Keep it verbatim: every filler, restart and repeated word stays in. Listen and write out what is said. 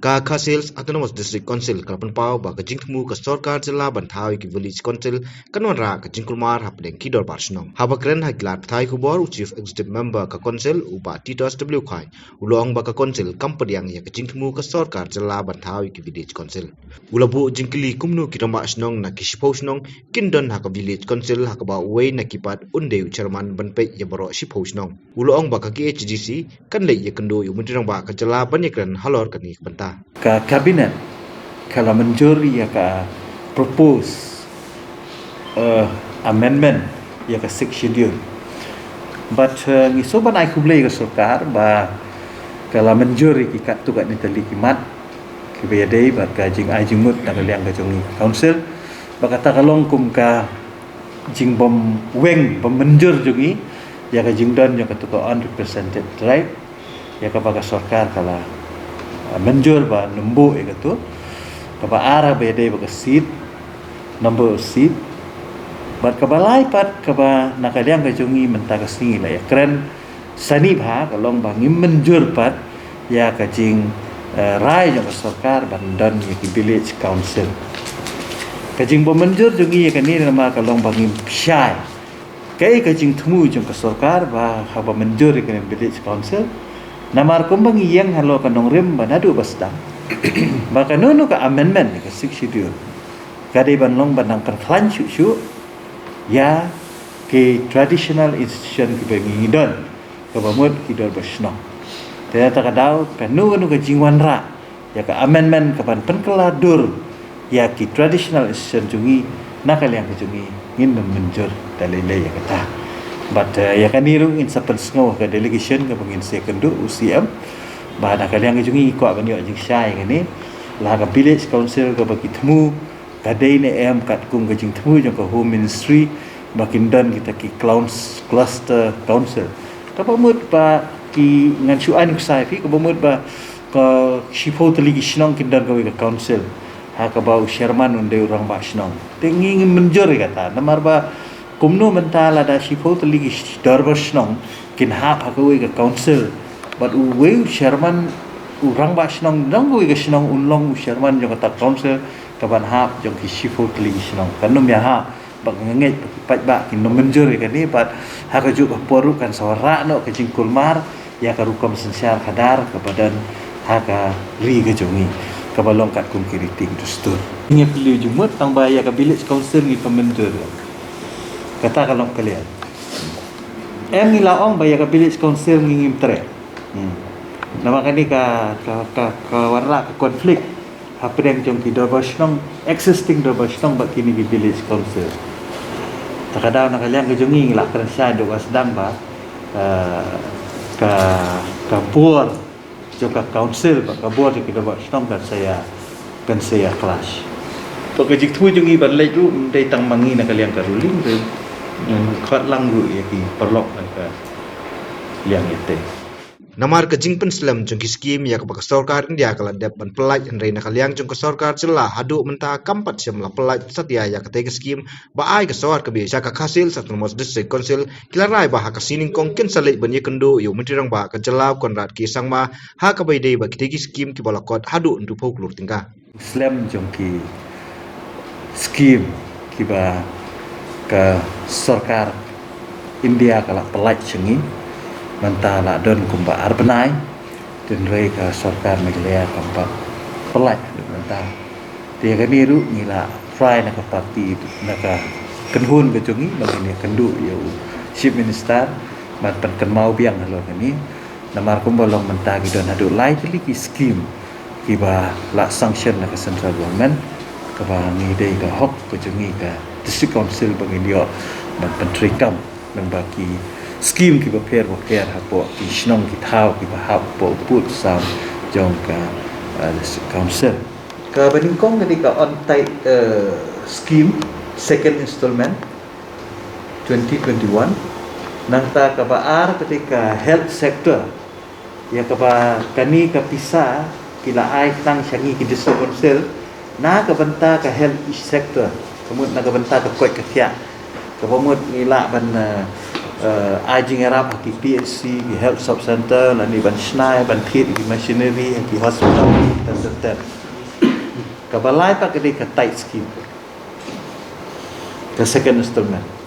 Ka Khasi Hills Autonomous District Council ka la pynpaw ba ka jingthmu ka sorkar jylla ban thaw ïa ki Village Council kan wanrah ka jingkulmar hapdeng ki dorbar shnong. Haba kren ha ki lad pathai khubor u Chief Executive Member ka Council u Bah Titos W Khai, u la ong ba ka Council kam pdiang ïa ka jingthmu ka sorkar jylla ban thaw ïa ki Village Council. U la buh jingkylli kumno ki rangbah shnong na ki shiphew shnong kin don ha ka Village Council ha kaba uwei na ki pat un dei u chairman ban peit ïa baroh shiphew shnong. U la ong ba ka K H A D C kan leit ïakynduh ïa u Myntri Rangbah ka jylla ban ïakren halor kane ka bynta. Ka Cabinet ka la mynjur ïa ka propose, eh, amendment ïa ka Sixth Schedule. But, eh, ngi sngewbha ban ai khublei ïa ka sorkar ba ka la mynjur ïa ki katto katne tylli ki mat kiba ïadei bad ka jingai jingmut na ka liang ka jong ngi ka Council. Ba kata ka long kum ka jingbym weng bym mynjur jong ngi ïa ka jingdon jong kata ka unrepresented tribe, ïa kaba ka sorkar ka la, ah, mynjur ban ym buh ïa kato. Kaba ar ba ïadei bad ka seat, number of seat. Bad kaba lai pat kaba na ka liang ka jong ngi mynta ka sngi la ïakren sani bha ka long ba ngim mynjur pat ïa ka jing, eh, rai jong ka sorkar ban don ïa ki Village Council. Ka jingbym mynjur jong ngi ïa kane namar ka long ba ngim shai kaei ka jingthmu jong ka sorkar ba haba mynjur ïa kane Village Council. Namar kumba ngi ïeng halor ka nongrim ba naduh ba sdang ba kano kano ka amendment ïa ka Sixth Schedule ka dei ban long ban nang pynkhlaiñ shuh shuh ïa ki traditional institution kiba ngi don, kaba mut ki dorbar shnong. Te na kata ka daw kano kano ka jingwanrah ïa ka amendment kaban pynkylla dur ïa ki traditional institution jong ngi na ka liang ka jong ngi, ngin ym mynjur da lei lei ïa kata. Bad, eh, ïa kane ruh ngin sa pynsngew ha ka delegation kaba ngin sa ïakynduh u C M. Ba na ka liang ka jong ngi ngi kwah ban ïoh jingshai ïa kane. La ka Village Council kaba ki thmu ka dei ne em katkum ka jingthmu jong ka Home Ministry ba kin don kita ki clowns cluster council. Kaba mut ba ki, ngan shu ai nuksa ïa phi, kaba mut ba ka shiphew tylli ki shnong kin don kawei ka council ha kaba u chairman un dei u rangbah shnong. Te ngi ngim mynjur ïa kata namar ba kumno mynta lada shiphew tylli ki sh-, dorbar shnong kin hap ha kawei ka council bad uwei u chairman, u rangbah shnong jong kawei ka shnong un long u chairman jong kata council kaban hap jong ki shiphew tylli ki shnong. Kan ym ïahap. Ba nga ngeit ba ki paidbah kin ym mynjur ïa kane bad ha kajuh ka por ruh kan sa wanrah noh ka jingkulmar ïa ka rukom synshar khadar kaba don ha ka ri ka jong ngi kaba long katkum ki riti ki dustur. Ngi ïa phi lei jingmut tang ba ïa ka Village Council ngi pynmynjur. Kata ka long clear. Em ngi la ong ba ïa ka Village Council ngi ngim treh. Hmm. Namar kane ka, ka, ka, ka wanrah ka conflict hapdeng jong ki dorbar shnong, existing dorbar shnong bad kine ki Village Council. Ta ka daw na ka liang ka jong ngi ngi la kren shai haduh ba sdang ba, eh, ka, ka bor jong ka council bad ka bor jong ki dorbar shnong kan sa ïa, kan sa ïa clash. To ka jingthmu jong ngi ban leit ruh ym dei tang ma ngi na ka liang ka ruling ruh. Ngi khot lang ruh ïa ki paralok na ka liang ïa te. Namar ka jingpynslem jong ki skim ïa kaba ka sorkar India ka la dep ban pyllait, hynrei na ka liang jong ka sorkar jylla haduh mynta kam pat shym la pyllait satia ïa katei ka skim ba ai ka sor ka bieit sha ka Khasi Hills Autonomous District Council. Ki la rai ba ha ka sngi nyngkong kin sa leit ban ïakynduh ïa u Myntri Rangbah ka jylla u Conrad K Sangma ha kaba ïadei bad kitei ki skim kiba la kot haduh hynriewphew klur tyngka. Slem jong ki skim kiba ka sorkar India ka la pyllait sha ngi mynta la don kumba ar bnai, hynrei ka sorkar Meghalaya kam pat pyllait mynta. Te ïa kane ruh ngi la rai na ka party, na ka kynhun ka jong ngi ba ngin ïakynduh ïa u Chief Minister ban pynkynmaw biang halor kane. Namar kumba long mynta ki don haduh lai tylli ki skim kiba la sanction na ka central government, kaba ngi dei ka hok ka jong ngi ka District Council ba ngin ïoh ban pyntreikam lyngba ki skim kiba pher ba pher hapoh ki shnong ki thaw kiba hap hapoh u pud sam jong ka, uh, District Council. Kaba nyngkong ka dei ka on-site, uh, scheme, second installment, twenty twenty-one. Nangta kaba ar ka dei ka health sector, ïa kaba kane ka pisa ki la ai tang sha ngi ki District Council na ka bynta ka health sector, ka mut na ka bynta ka koit ka khiah, kaba mut ngi lah ban, eh, uh, ai jingïarap ha ki P H C, ki health sub center, lane ban shna, ban thied ki machinery ha ki hospital, ter ter ter. Kaba lai pat ka dei ka tithe scheme, ka second installment.